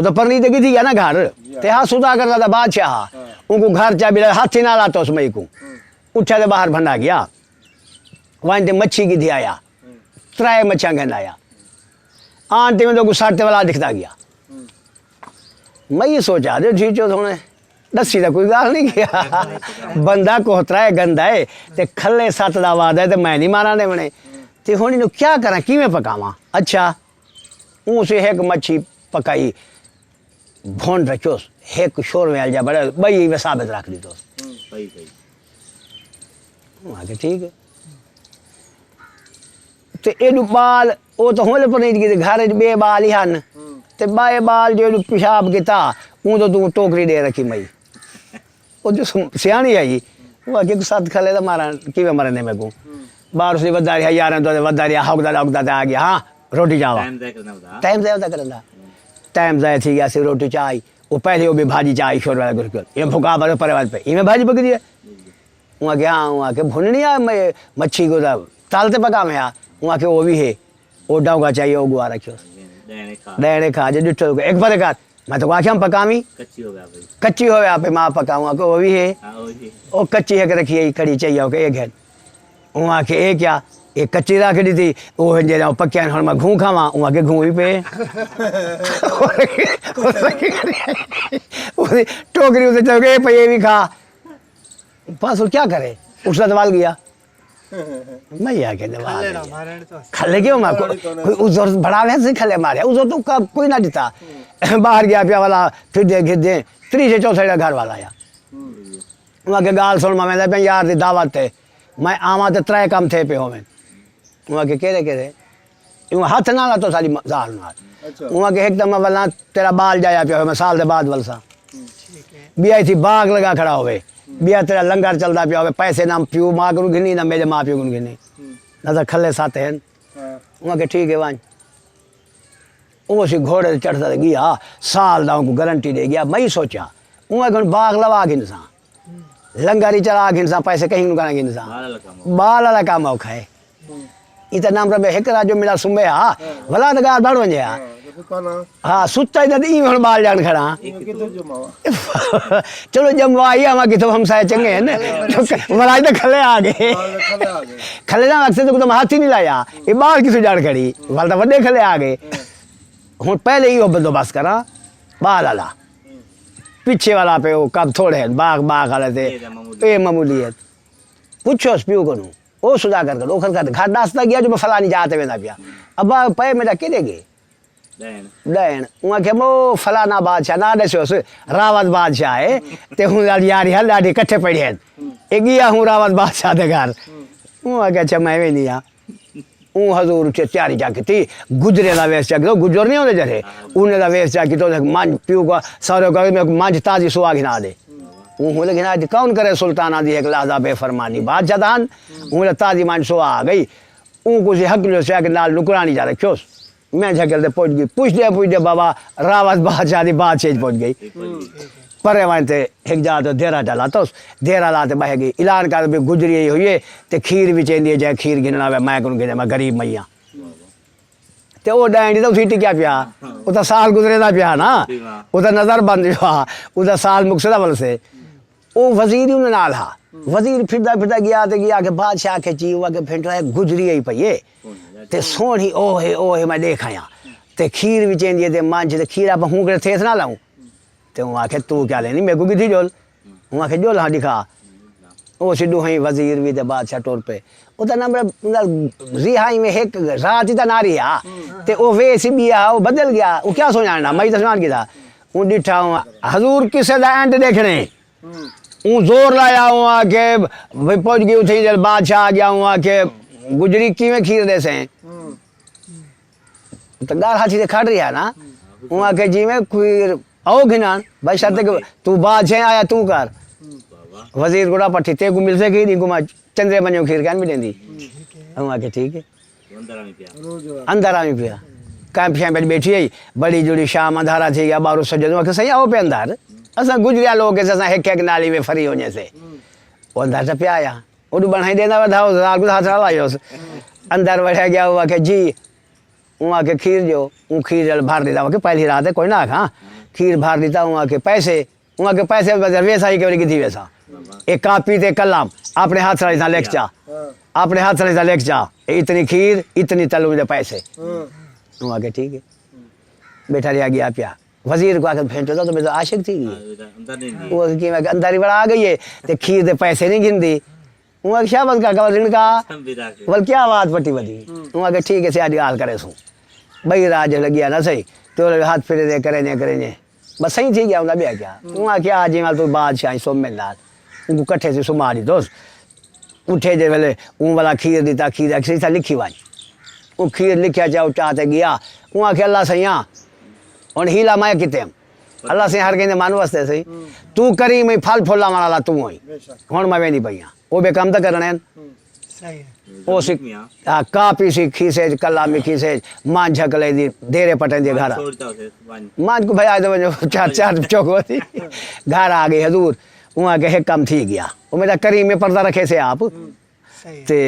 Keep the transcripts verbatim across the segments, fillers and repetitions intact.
او تاں پرنی تے گھدی ڳیا نا گھر۔ تے ہا سوداگر دا بادشاہ ہا۔ اونکوں گھر چا ٻلا ہتھ ہی نال آتوس مئی کوں۔ اٹھیا تے ٻاہر بھنڈا ڳیا۔ ونڄ تے مچھی گھدی آیا۔ ترائے مچھیاں گھن آیا۔ آن تے ویندو کوں سٹ تے ولا ݙکھدا ڳیا۔ مئی سوچا جو ٹھیک چو سونے، ݙسی تاں کوئی ڳالھ نہیں ڳیا۔ بندہ کوہترا ہے، گندا ہے، تے کھلے ست دا وعدہ ہے تے میں نہیں مارا ݙیوݨے۔ تے ہݨ اینوں کیا کراں، کیویں پکاواں؟ اچھا، اوں سے ہک مچھی پکائی، بھن رکھیوس، ہک شور ویل جا بڑا، ٻئی وے ثابت رکھ ݙتوس۔ صحیح، صحیح۔ میں کہ ٹھیک ہے۔ تے ایݙو ٻال، او تاں ہولے پرنیج کیتے، گھر اچ ٻئے ٻال ہی ہن۔ تے ٻئے ٻال جو ایݙو پیشاب کیتا، اوں توں توں ٹوکری ݙے رکھی مئی۔ او جو سم-، سیاݨی ہئی، او آکھے، "کوں ست کھلے دا مارا، کیویں مرندے میکوں؟" ٻاہر اس دی وداری ہئی، یاراں توں وداری ہا، ہکدا ݙکدا تے آ ڳیا، "ہاں، روٹی چاوا۔" ٹائم ضائع کرݨا ہودا۔ ٹائم ضائع ہودا کرݨا۔ ٹائم ضائع تھی ڳیا، اسی روٹی چائی، او پہلے او بھی بھاجی چائی، شور والا گھر کر۔ یہ بھکا بڑے پرے وال پہ، ایویں بھاجی پکدی ہے؟ اوں آکھیا، ہاں، اوں آکھیا، بھنݨی آ، میں مچھی کوں تاں تل تے پکاویں ہا۔ اوں آکھیا، او وی ہے۔ او ڈاؤگا چاہیے، او گوا رکھیو۔ ݙیݨے کھا۔ ݙیݨے کھا، جے ݙٹھو، ہک پرے کر۔ میں تاں آکھیا، ہم پکاویں۔ کچی ہووے آپے۔ کچی ہووے آپے، ماں پکاؤں، آکھیا، او وی ہے۔ ہاں، او وی ہے۔ او کچی ہک رکھی ہے، کڑی چاہیے، او کہ اے گھن۔ اوں آکھیا، اے کیا؟ اے کچی رکھ ݙتی، او ہن جیڑھا پکیاں ہن میں گھوں کھاواں، اوں آکھیا، گھوں وی پے۔ او ٹوکری اتے چل کے، اے پئی، اے وی کھا۔ بس او کیا کرے؟ اس دا ول ڳیا۔ میں آکھیا، دے واہ کھلے نہ بھئی۔ مارن تو۔ کھلے کیوں مار؟ کوئی، کوئی عذر بڑا ویسے کھلے مارے۔ عذر تو کا-، کوئی نہ ݙتا۔ باہر ڳیا پیا والا، پھر دے گھر دے، تریجے چوتھے دا گھر والا آیا۔ اوں آکھیا، ڳالھ سُݨ، میں ویندا پیا یار دی دعوت تے۔ میں آواں تے ترے کم تھے پئے ہوون۔ اوں آکھیا، کیڑھے کیڑھے؟ اوں ہتھ نال ہتھو ساݙی م-، ذال نال۔ اچھا۔ اوں آکھیا، ہک تاں میں ولاں تیرا ٻال ڄایا پیا ہووے، میں سال دے بعد ولساں۔ ٹھیک ہے۔ ٻیا اتھی باغ لڳا کھڑا ہووے، ٻیا تیرا لنگر چلدا پیا ہووے، پیسے نہ پیو ماں کنوں گھنی، نہ میݙے ماں پیو کنوں گھنی۔ نہ تاں کھلے ست ہن۔ ہاں۔ اوں آکھیا، ٹھیک ہے، ونڄ۔ او اسی گھوڑے تے چڑھدا تے ڳیا، سال دا اونکوں گارنٹی ݙے ڳیا۔ میں سوچیا، اوں آکھیا، ہݨ باغ لوا گھنساں۔ لنگر ہی چلا گھنساں، پیسے کہیں کوں کݨا گھنساں۔ ٻال والا کم اوکھا ہے۔ ٻال والا کم اوکھا ہے۔ ہوں۔ اے تاں نام ربے ہک راجو ملا سمبے ہا، ہاں۔ ولا تاں ڳالھ بݨ ونڄے ہا۔ ہاں، تے پتہ نہ۔ ہاں، ستا ہی تاں ایویں ہݨ ٻال ڄاݨ کھڑا۔ ایویں کتھوں ڄماواں؟ چلو ڄموا ہی آواں، کتھوں ہمسائے چنڳے ہن۔ ولا تاں کھلے آ ڳئے۔ ہاں، کھلے آ ڳئے۔ کھلے نہ اکثر تاں کتھوں ہتھ ہی نہیں لایا۔ اے ٻال کتھوں ڄاݨ کھڑی؟ ول تاں وݙے کھلے آ ڳئے۔ ہاں۔ ہݨ پہلے ایہو بندوبست کراں، ٻال والا۔ پچھے والا پئے او کم تھوڑے ہن، باغ، باغ والے تے، اے تاں معمولی۔ اے معمولی ہے۔ پچھوس پیو کنوں، او سوداگر کنوں، او کر کر گھر ݙسدا ڳیا جو میں فلانی جاہ تے ویندا پیا۔ ابا پئے میݙا کیݙے ڳئے؟ ݙیݨ۔ ݙیݨ۔ اوں آکھیا، "او فلانا بادشاہ، نہ ݙسیوس، راوت بادشاہ ہے، تے ہوں ݙاڈھی یاری ہے، ݙاڈھی کٹھے پڑھے ہن۔ اے ڳیا ہوں راوت بادشاہ دے گھر۔" اوں آکھیا، "اچھا، میں ویندی ہاں۔" اوں حضور اٹھے تیاری چا کیتی، گجرے دا ویس چا کیتا، گجر نہیں ہوندے جیڑھے، انہیں دا ویس چا کیتا، تے منجھ پیو کا سارے کا، میں منجھ تازی سوا گھنا ݙے۔ اوں ہولے گھنا ݙے، کون کرے سلطاناں دی ہک لحظہ بے فرمانی، بادشاہ دا ہن، اوں ہولے تازی منجھ سوا آ ڳئی۔ اوں کوں سی ہکلیو سے کہ نال نوکرانی چا رکھیوس۔ میں جھکل تے پہنچ ڳئی، پچھدے پچھدے بابا راوت بادشاہ دی بادشاہی پہنچ ڳئی۔ پرے ونڄ تے ہک جاہ تے دیرہ ٹلا تس، دیرہ لا تے ٻہہ ڳئی۔ اعلان کر بھی گجری آئی ہوئی ہے، تے کھیر وچیندی ہے، جے کھیر گھنݨا ہووے، میں کوں گھنے، میں غریب مئی ہاں۔ تے او ݙیݨ ݙتا، اتھی ٹکیا پیا۔ او تاں سال گزریندا پیا نا۔ او تاں نظر بند جو ہا۔ او تاں سال مکسدا ولسے۔ او وزیر ہی انہیں نال ہا۔ وزیر پھردا پھردا ڳیا تے ڳیا کہ بادشاہ آکھے چی، او آکھے، "بھینٹا، اے گجری آئی پئی ہے۔ تے سوہݨی او ہے، او ہے، میں ݙیکھ آیاں۔ تے کھیر وچیندی ہے تے منجھ تے کھیر آپاں ہوں کڑے تھیس نہ لاؤں۔" تے اوں آکھے، "توں کیا لینی؟ میکوں کتھی ڄل۔" اوں آکھے، "ڄل ہاں، ݙکھا۔" او سی ݙوہیں وزیر وی تے بادشاہ ٹر پئے۔ او تاں نمبر ریہائی میں ہک رات ہی تاں نہ رہیا۔ تے او وے سی ٻیا، او بدل ڳیا۔ او کیا سوچݨا، میں تاں سوچ کیتا۔ اوں ݙٹھا، اوں حضور کسے دا اینڈ ݙیکھݨے۔ اوں زور لایا، اوں آکھے، بھئی پہنچ ڳئی اتھے جل بادشاہ آ ڳیا، اوں آکھے، "گجری کیویں کھیر ݙیسیں؟" تاں ڳالھ ہتھی تے کھڑ رہی ہے نا۔ اوں آکھے، "جیویں کھیر آؤ گھنان، بھائی شرط ہے کہ توں بادشاہ آیا، توں کر۔" وزیر گڑا پٹھی، "تیکوں ملسے کھیر، اینکوں میں چندرے منجوں کھیر کائنی ݙیندی۔" اوں آکھے، "ٹھیک ہے۔" اندر آویں پیا۔ اندر آویں پیا۔ کیمپ شیمپ وچ ٻیٹھی ہئی، بڑی جڑی شام اندھارا تھی ڳیا، ٻاہروں سجدوں آکھے، "سئیں آؤ پئے اندر۔ اساں گجریاں لوک ہیں، اساں ہک ہک نالی میں فری ہونے سے۔" او اندر تے پیا آیا۔ اوݙو بݨائی ݙیندا ودھا، او زال کوں ہتھ نہ لائیوس۔ اندر وڑیا ڳیا، او آکھے، "جی۔" اوں آکھے، "کھیر جو۔" اوں کھیر جل بھر ݙتا، آکھے، "پہلی رات ہے، کوئی نہ آکھاں۔" کھیر بھر ݙتا۔ اوں آکھے پیسے؟ اوں آکھے پیسے بس ویسا ہی کہ ویسا۔ اے کاپی تے قلم، اپݨے ہتھ نال اتھاں لکھ چا، اپݨے ہتھ نال اتھاں لکھ چا، اے اتنی کھیر، اتنی تلویں دے پیسے۔ اوں آکھے ٹھیک ہے۔ بیٹھا رہیا، ڳیا پیا۔ وزیر کوں آکھے بھینچو دا تو میں تو عاشق تھی ڳئی۔ اوں آکھے کیویں؟ کہ اندر ہی وڑا آ ڳئی ہے تے کھیر دے پیسے نہیں گھندی۔ اوں آکھے شاباش کاکا، ول رنڑکا، ول کیا وات پٹی ودی۔ اوں آکھے ٹھیک ہے، سیاݙی ڳالھ کریسوں۔ ٻئی رات جیلھے ڳیا نا سہی، تے او ہتھ پھرے دے کریندے کریندے بس سہی تھی ڳیا ہوندا، ٻیا کیا۔ اوں آکھیا آ جیویں توں بادشاہ ہیں، سم میرے نال۔ اونکوں کٹھے تے سما ݙتوس۔ اٹھے جے ویلے اوں والا کھیر ݙتا، کھیر آکھیا اتھاں لکھی ونڄ۔ اوں کھیر لکھیا چا، او چا تے ڳیا۔ اوں آکھیا اللہ سئیاں، ہݨ حیلہ میں کیتے ہم؟ اللہ سئیں ہر کہیں دے من واسطے سئیں۔ توں کریم ہیں، پھل پھل آوݨ والا توں ہیں۔ ہݨ میں ویندی پئی ہاں۔ او ٻئے کم تاں کرݨے ہن۔ صحیح ہے۔ او سی، ہاں، کاپی سی کھیسے اچ، قلم کھیسے اچ، ماں جھکلے دی دیرے پٹیں دی گھر۔ ماں کوں بھائی آ تے ونڄو، چار چار چوک ودی۔ گھر آ ڳئی حضور۔ اوں آکھے ہک کم تھی ڳیا۔ او میݙا کریم ہے، پردہ رکھے سے آپ۔ صحیح۔ تے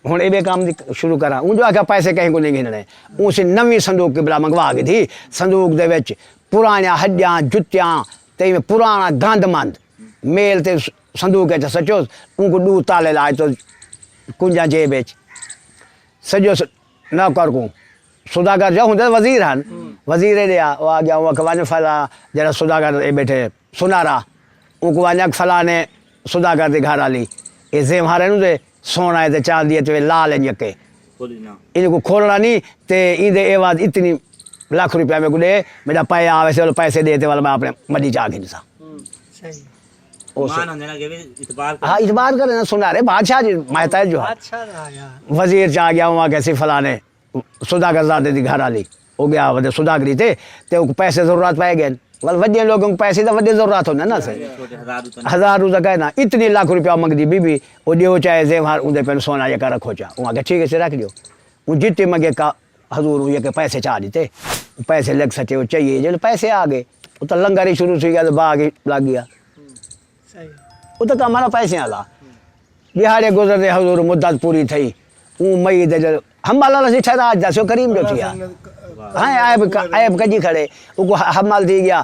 ہݨ اے ٻئے کم دی شروع کراں۔ اوں جو آکھیا پیسے کہیں کوں نہیں گھنݨے۔ اوں سی نویں صندوق قبلہ منگوا گھدی۔ صندوق دے وچ پراݨیاں ہݙیاں، جتیاں تے ایویں پراݨا گند مند میل تے صندوق اچ سٹیوس۔ اونکوں ݙو تالے لا ݙتوس، کنجاں جیب اچ۔ سڄو س-، نوکر کوں سوداگر جو ہوندے وزیر ہن، وزیر ݙے آ، او آ ڳیا، اوں آکھیا ونڄ فلاں جیڑھا سوداگر اے ٻیٹھے سونارا، اونکوں ونڄ آکھ فلانے سوداگر دی گھر آلی اے زیور ہن اوندے، سونا ہے تے چاندی ہے تے لال ہن یکے۔ انہاں کوں کھولݨا نہیں تے ایندے عوض اتنی لکھ روپیہ میکوں ݙے، میݙا پئے آ ویسے، ول پیسے ݙے تے ول میں اپݨے مݙی چا گھنساں۔ صحیح۔ او سے-، ایمان ہوندے نا کہ اعتبار کر۔ ہاں، اعتبار کرے نا، سونارے بادشاہ جی، محتاج جو ہے۔ بادشاہ دا یار۔ وزیر چا ڳیا، اوں آکھیا سی فلانے سوداگر زادے دی گھر آلی، او ڳیا ودے سوداگری تے، تے اونکوں پیسے ضرورت پئے ڳئے۔ ول وݙے لوکاں کوں پیسے دا وݙے ضرورت ہوندے نا سے۔ چھوٹے ہزار روپے۔ ہزار روپے دا کائے نا، اتنی لکھ روپیہ منگدی بی بی، او ݙیو چاہے زیور اوندے پن سونا جیکا رکھو چا۔ اوں آکھیا ٹھیک ہے، سی رکھ ݙیو۔ اوں جتنے منگے کا حضور اوں یکے پیسے چا ݙتے۔ پیسے لکھ سٹے، او چاہیے، جیلھے پیسے آ ڳئے، او تاں لنگر ہی شروع تھی ڳیا تے باغ ہی لڳ ڳیا۔ صحیح۔ او تاں کم ہے نا پیسے والا۔ ݙیہاڑے گزردے حضور مدت پوری تھئی۔ اوں مئی دے جل-، حمل والا سی ٹھہرا اچ دسو کریم جو تھیا۔ ہاں، عیب ک-، عیب کڄی کھڑے۔ اونکوں ح-، حمل تھی ڳیا۔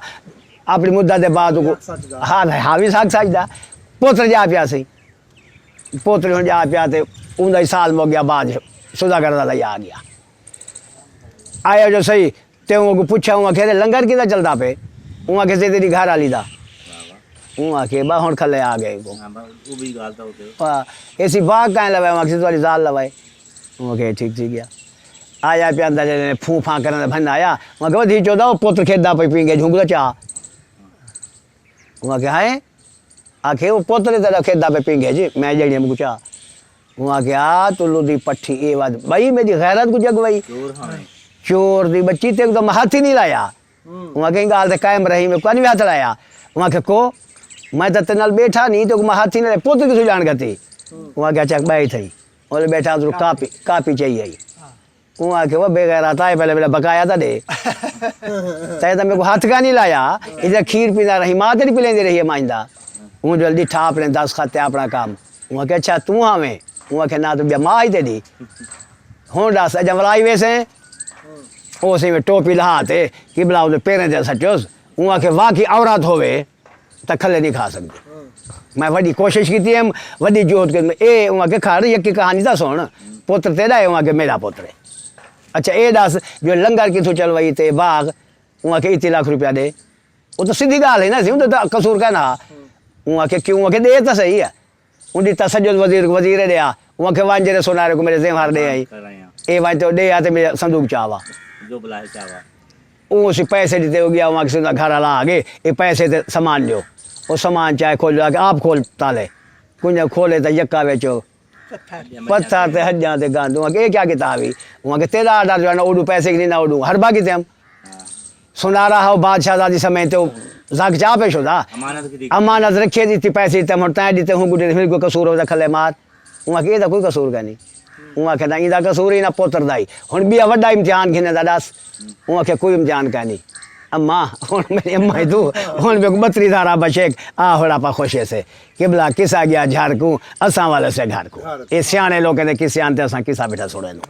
اپݨی مدت دے بعد اونکوں ہا-، ہا وی سڳ سڳدا۔ پتر ڄا پیا سی۔ پتر ہݨ ڄا پیا تے اوندا ہی سال مک ڳیا، بعد سوداگر دا لیا ڳیا۔ آیا جو سہی، تے اوں اڳوں پچھیا، اوں آکھیا، "ارے لنگر کیندا چلدا پئے؟" اوں آکھیا، "سے تیݙی گھر آلی دا۔" اوں آکھیا، "ٻا ہݨ کھلے آ ڳئے کو۔" ہاں، بس، او بھی ڳالھ تاں اتھے۔ ہاں، ایسی باغ کائیں لوائے؟ اوں آکھیا، "تہاݙی ذال لوائے۔" اوں آکھیا، "ٹھیک تھی ڳیا۔" آیا پیا اندر، جیلھے پھوں پھاں کرݨ دا بھن آیا، اوں آکھیا، "او دھی چودا، او پتر کھیݙدا پئی پینگے جھنگ دا چا۔" اوں آکھیا، "ہائے؟" آکھے، "او پتر تیݙا کھیݙدا پئے پینگے جی، میں ڄݨی ہم کچا۔" اوں آکھیا، "آ، تلو دی پٹھی اے ودھ ٻئی، میݙی غیرت کوں جڳ وئی۔ چور ہاں۔ چور دی ٻچی، تیکوں تاں میں ہتھ ہی نہیں لایا۔" اوں آکھیا، "ایں ڳالھ تے قائم رہی، میں کوئی نہیں ہتھ لایا۔" اوں آکھیا، "کو؟ میں تاں تیرے نال ٻیٹھا نہیں، تیکوں میں ہتھ ہی نہیں لایا، پتر کتھوں ڄاݨ گھتی؟" اوں آکھیا، "اچھا، ٻہہ تھی۔" اوں ٻیٹھا، ادھروں کاپی، کاپی چائی آئی۔ اوں آکھیا، "وہ بے غیرت آ، پہلے میݙا بقایا تاں ݙے۔ تیں تاں میکوں ہتھ کائنی لایا، اتنا کھیر پیندا رہی، ماں تیݙی پلیندی رہی ہے ماں دا۔" اوں جو ݙٹھا اپݨے دستخط تے اپݨا کم۔ اوں آکھیا، "اچھا، توں آویں؟" اوں آکھیا، "نہ، تاں ٻیا ماں ہی تیݙی۔ ہݨ ݙس، اڄاں ولائی ویسیں؟" او سی میں ٹوپی لہا تے قبلہ اوندے پیریں تے سٹیوس۔ اوں آکھیا، "واقعی عورت ہووے تاں کھلے نہیں کھا سڳدی۔" میں وݙی کوشش کیتی ہم، وݙی جہد کیتی۔ اے اوں آکھیا، "کھڑ، یکی کہانی تاں سݨ، پتر تیݙا ہے؟" اوں آکھیا، "میݙا پتر ہے۔" "اچھا، اے ݙس جو لنگر کتھوں چلوائی تے باغ؟" اوں آکھیا، "اتی لکھ روپیہ ݙے۔" او تاں سدھی ڳالھ ہے نا، سی اوں تاں قصور کائنا۔ اوں آکھیا، "کیوں؟" اوں آکھیا، "ݙے تاں سہی ہے۔" اوں ݙتا سڄو وزیر کوں، وزیر ݙے آ۔ اوں آکھیا، "ونڄ جیڑھے سونارے کوں میݙے زیور ݙے آئی۔" اے ونڄ تے ݙے آ تے میݙے صندوق چا وا۔ جو بلائے چا وا۔ اوں اسی پیسے ݙتے، او ڳیا، اوں آکھیا، "سندا گھر والا آ ڳئے، اے پیسے تے سامان ݙیو۔" او سامان چائے کھول، آ کے آپ کھول تالے۔ کنجا کھولے تے یکا وچ پتھر تے ہݙیاں تے گند۔ اوں آکھیا، "اے کیا کتاب ہے؟" اوں آکھیا، "تیݙا آرڈر جو ہے نا، اوݙوں پیسے گھنی نہ اوݙوں، حربہ کیتے ہم۔" سونارا ہاؤ بادشاہ زادی سمے تے او زاگ چا پے شودا۔ امانت کیتی۔ امانت رکھے ݙتی، پیسے ݙتے، ہݨ تیں ݙتے، ہوں گڈے، پھر کوئی قصور ہووے تاں کھلے مار۔ اوں آکھیا، "اے تاں کوئی قصور کائنی۔" اوں آکھیا، "نہ، ایندا قصور ہی نہ پتر دا ہی۔ ہݨ ٻیا وݙا امتحان گھنے دا ݙس۔" اوں آکھیا، "کوئی امتحان کائنی۔ اماں۔" ہݨ میݙی اماں ہی توں، ہݨ میکوں ٻتری دھارا بشیک، آ ہݨ آپاں خوش ہیسے۔ قبلہ قصہ ڳیا جھر کوں، اساں والے سے گھر کوں۔ اے سیاݨے لوکیں دے قصے آن تے اساں قصہ ٻیٹھا سݨیندوں۔